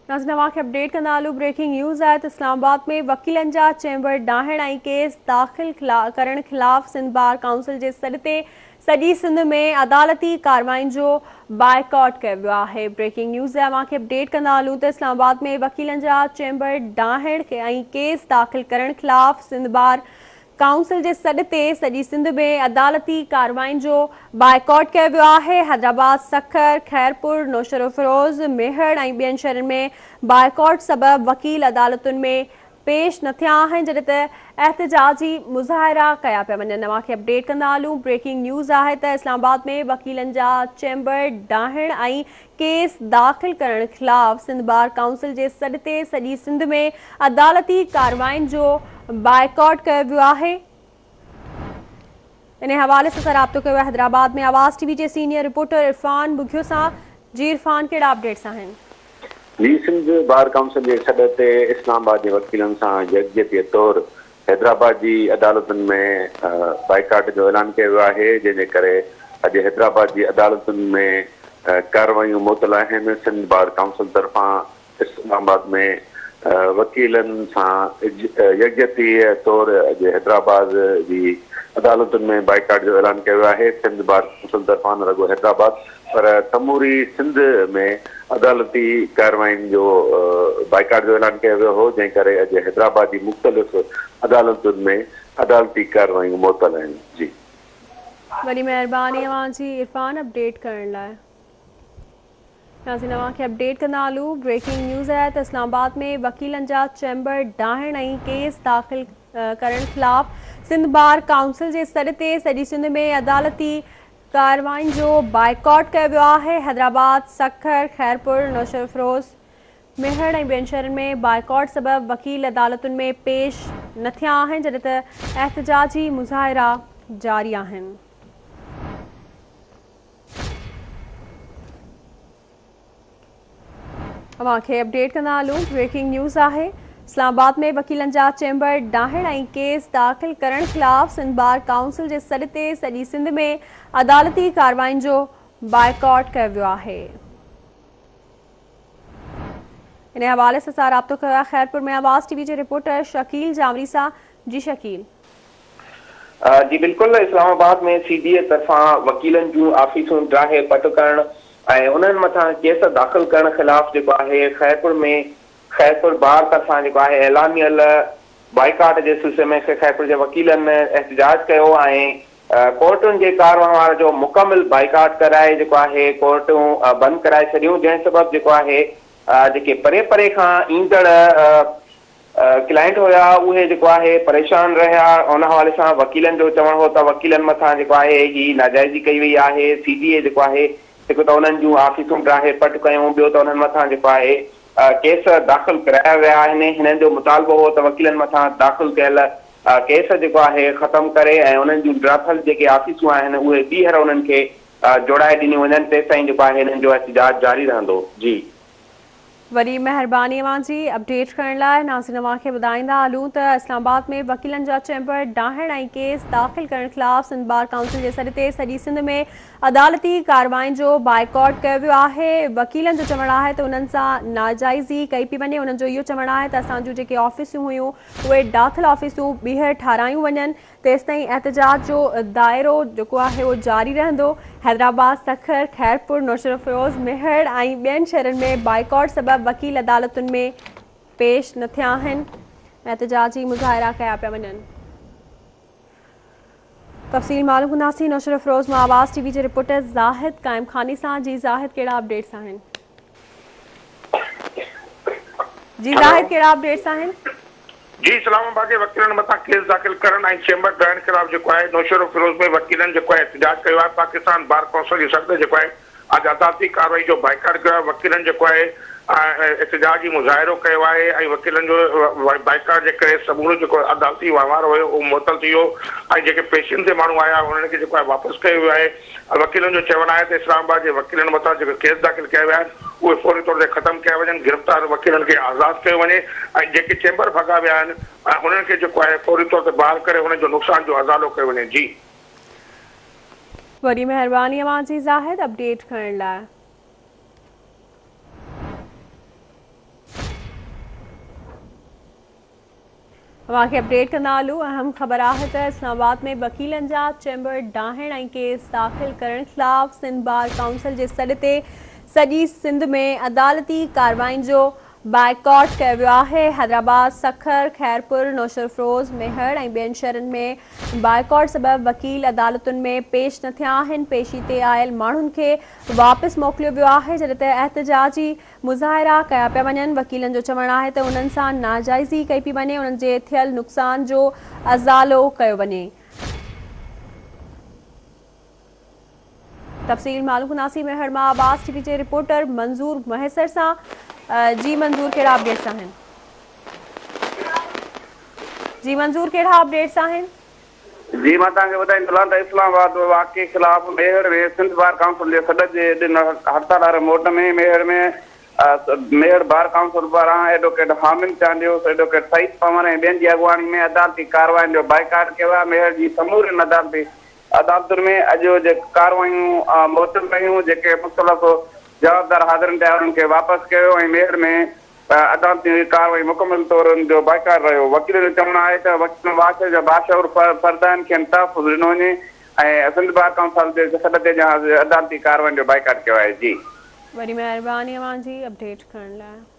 ناظرين اوهان کي اپڊيٽ ڪندا هلون بريڪنگ نيوز آهي ته اسلام آباد ۾ وڪيلن جا چيمبر ڊاهڻ ۽ ڪيس داخل ڪرڻ خلاف سنڌ بار ڪائونسل جي سڏ تي سڄي سنڌ ۾ عدالتي ڪارروائين جو بائيڪاٽ ڪيو ويو آهي بريڪنگ نيوز اوهان کي اپڊيٽ ڪندا هلون ته اسلام آباد ۾ وڪيلن جا چيمبر ڊاهڻ ۽ ڪيس داخل ڪرڻ خلاف سنڌ بار ڪائونسل جي سڏ تي سڄي سنڌ ۾ عدالتي ڪارروائين جو بائيڪاٽ ڪيو ويو آهي، حيدرآباد، سکر، خيرپور، نوشهروفيروز، ميهڙ ۽ ٻين شهرن ۾ بائيڪاٽ سبب وڪيل عدالتن ۾ پيش نه ٿيا آهن، جڏهن ته احتجاجي مظاهرا ڪيا پيا وڃن. اوهان کي اپڊيٽ ڪندا هلون بريڪنگ نيوز آهي ته اسلام آباد ۾ وڪيلن جا چيمبر ڊاهڻ ۽ ڪيس داخل ڪرڻ خلاف سنڌ بار ڪائونسل جي سڏ تي سڄي سنڌ ۾ عدالتي ڪارروائين جو بائيڪاٽ ڪيو ويو آهي. انهي حوالي سان اسان رابطو ڪيو آهي حيدرآباد ۾ آواز ٽي وي جي سينيئر رپورٽر عرفان ٻگهيو سان جي عرفان ڪهڙا اپڊيٽس آهن. جي سنڌ بار ڪائونسل جي سڏ تي اسلام آباد جي وڪيلن سان يڪجهتي طور حيدرآباد جي عدالتن ۾ بائيڪاٽ جو اعلان ڪيو ويو آهي، جنهن جي ڪري اڄ حيدرآباد جي عدالتن ۾ ڪارروايون معطل آهن، سنڌ بار ڪائونسل طرفان اسلام آباد ۾ وڪيلن سان يڪجهتي طور اڄ حيدرآباد جي عدالتن ۾ بائيڪاٽ جو اعلان ڪيو ويو آهي، سنڌ بار ڪائونسل طرفان نه رڳو حيدرآباد پر سموري سنڌ ۾ عدالتي ڪاررواين جو بائيڪاٽ جو اعلان ڪيو ويو هو، جنهن ڪري اڄ حيدرآباد جي مختلف عدالتن ۾ عدالتي ڪارروايون معطل آهن. جي. وڏي مهرباني اوهان جي عرفان اپڊيٽ ڪرڻ لاء. ناظرين اوهان کي اپڊيٽ ڪندا هلون بريڪنگ نيوز آهي ته اسلام آباد ۾ وڪيلن جا چيمبر ڊاهڻ ۽ ڪيس داخل ڪرڻ خلاف سنڌ بار ڪائونسل جي سڏ تي سڄي سنڌ ۾ عدالتي ڪارروائين جو بائيڪاٽ ڪيو ويو آهي، حيدرآباد، سکر، خيرپور، نوشهروفيروز، ميهڙ ۽ ٻين شهرن ۾ بائيڪاٽ سبب وڪيل عدالتن ۾ پيش نه ٿيا آهن، جڏهن ته احتجاجي مظاهرا جاري آهن. اوهان کي اپڊيٽ ڪندا هلون بريڪنگ نيوز آهي اسلام آباد ۾ وڪيلن جا چيمبر ڊاهڻ ۽ ڪيس داخل ڪرڻ خلاف سنڌ بار ڪائونسل جي سڏ تي سڄي سنڌ ۾ عدالتي ڪارروائين جو بائيڪاٽ ڪيو ويو آهي ان حوالي سان اسان رابطو ڪيو آهي خيرپور ۾ آواز ٽي وي جي رپورٽر شڪيل جانوري سان جي شڪيل. جي بلڪل اسلام آباد ۾ سي ڊي اي طرفان وڪيلن جون آفيسون ڊاهي پٽ ڪرڻ ۽ انهن مٿان ڪيس داخل ڪرڻ خلاف جيڪو آهي خيرپور ۾ خيرپور بار طرفان جيڪو آهي اعلانيل بائيڪاٽ جي سلسلي ۾ خيرپور جي وڪيلن احتجاج ڪيو ۽ ڪورٽن جي ڪاروهنوار جو مڪمل بائيڪاٽ ڪرائي جيڪو آهي ڪورٽون بند ڪرائي ڇڏيون جنهن سبب جيڪو آهي جيڪي پري پري کان ايندڙ ڪلائنٽ هيا اهي جيڪو آهي پريشان رهيا ان حوالي سان وڪيلن جو چوڻ هو ته وڪيلن مٿان جيڪو آهي هي ناجائزي ڪئي وئي آهي سي ڊي اي جيڪو آهي هڪ ته انهن جون آفيسون ڊاهي پٽ ڪيون ٻيو ته انهن مٿان جيڪو آهي ڪيس داخل ڪرايا ويا آهن هنن جو مطالبو هو ته وڪيلن مٿان داخل ڪيل ڪيس جيڪو آهي ختم ڪري ۽ انهن جون ڊاٿل جيڪي آفيسون آهن اهي ٻيهر انهن کي جوڙائي ڏنيون وڃن تيستائين جيڪو آهي هنن جو احتجاج جاري رهندو جي. وڏي مهرباني اوهان جي اپڊيٽ ڪرڻ لاء ناظرين اوهان کي ٻڌائيندا هلون ته اسلام آباد ۾ وڪيلن جا چيمبر ڊاهڻ ۽ ڪيس داخل ڪرڻ خلاف سنڌ بار ڪائونسل جي سڏ تي سڄي سنڌ ۾ عدالتي ڪارروائين جو بائيڪاٽ ڪيو ويو آهي وڪيلن جو چوڻ آهي ته انهن سان ناجائزي ڪئي پئي وڃي انهن جو اهو چوڻ آهي ته اسان جون جيڪي آفيسون هيون اهي ڊاٿل آفيسون ٻيهر ٺارايون وڃن تيستائين احتجاج جو دائرو جيڪو آهي اهو جاري رهندو. حيدرآباد، سکر، خيرپور، نوشهروفيروز، ميهڙ ۽ ٻين شهرن ۾ بائيڪاٽ سبب وڪيل عدالتن ۾ پيش نه ٿيا آهن، احتجاجي مظاهرا ڪيا پيا وڃن. تفصيل معلوم ڪنداسين نوشهروفيروز مان آواز ٽي وي جي رپورٽر زاهد قائم خاني سان جي زاهد ڪهڙا اپڊيٽس آهن. جي زاهد ڪهڙا اپڊيٽس آهن. جي اسلام آباد جي وڪيلن مٿان ڪيس داخل ڪرڻ ۽ چيمبر ڊاهڻ خلاف جيڪو آهي نوشهروفيروز ۾ وڪيلن جيڪو آهي احتجاج ڪيو آهي پاڪستان بار ڪونسل جي سڏ تي جيڪو آهي اڄ عدالتي ڪارروائي جو بائيڪاٽ ڪيو آهي وڪيلن جيڪو آهي احتجاجي مظاهرو ڪيو آهي ۽ وڪيلن جو بائيڪاٽ جي ڪري سمورو جيڪو عدالتي وهنوار هيو اهو معطل ٿي ويو ۽ جيڪي پيشين تي ماڻهو آيا انهن کي جيڪو آهي واپس ڪيو ويو آهي وڪيلن جو چوڻ آهي ته اسلام آباد جي وڪيلن مٿان جيڪي ڪيس داخل ڪيا ويا آهن اهي فوري طور تي ختم ڪيا وڃن، گرفتار وڪيلن کي آزاد ڪيو وڃي ۽ جيڪي چيمبر ڀڳا ويا آهن انهن کي جيڪو آهي فوري طور تي بحال ڪري انهن جو نقصان جو ازالو ڪيو وڃي. جي. وڏي مهرباني اوهان جي زاهد اپڊيٽ ڪرڻ لاء. اوهان کي اپڊيٽ ڪندا هلون اهم خبر آهي ته اسلام آباد ۾ وڪيلن جا چيمبر ڊاهڻ ۽ ڪيس داخل ڪرڻ خلاف سنڌ بار ڪائونسل جي سڏ تي سڄي سنڌ ۾ عدالتي ڪارروائين جو بائيڪاٽ ڪيو ويو آهي حيدرآباد، سکر، خيرپور، نوشهروفيروز، ميهڙ ۽ ٻين شهرن ۾ بائيڪاٽ سبب وڪيل عدالتن ۾ پيش نه ٿيا آهن پيشي تي آيل ماڻهن کي واپس موڪليو ويو آهي جڏهن ته احتجاجي مظاهرا ڪيا پيا وڃن، وڪيلن جو چوڻ آهي ته انهن سان ناجائزي ڪئي پئي وڃي، انهن جي ٿيل نقصان جو ازالو ڪيو وڃي. تفصيل معلوم ڪنداسين ميهڙ مان آواز ٽي وي جي رپورٽر منظور مهيسر سان، جي منظور ڪهڙا اپڊيٽس آهن؟ جي منظور ڪهڙا اپڊيٽس آهن؟ جي مان توهان کي ٻڌائيندو هلان ته اسلام آباد واقعي خلاف ميهڙ ۾ سنڌ بار ڪائونسل جي سڏ جي ڏنل هڙتال واري موٽ ۾ ميهڙ ۾ ميهڙ بار ڪائونسل پاران ايڊووڪيٽ حامد چانڊيو، ايڊووڪيٽ سعيد پنور ۽ ٻين جي اڳواڻي ۾ عدالتي ڪاررواين جو بائيڪاٽ ڪيو آهي ميهڙ جي سمورين عدالتي عدالتن ۾ اڄ جيڪي ڪارروايون معطل رهيون جيڪي مختلف جوابدار حاضرين تي آيا انهن کي واپس ڪيو ويو ۽ ميهڙ ۾ عدالتي ڪارروائي مڪمل طور ان جو بائيڪاٽ رهيو. وڪيلن جو چوڻ آهي ته وڪيل معاشري جا باشعور فرد آهن کين تحفظ ڏنو وڃي ۽ سنڌ بار ڪائونسل جي سڏ تي عدالتي ڪارروائين جو بائيڪاٽ ڪيو آهي. جي. وڏي مهرباني اوهان جي اپڊيٽ ڪرڻ لاء.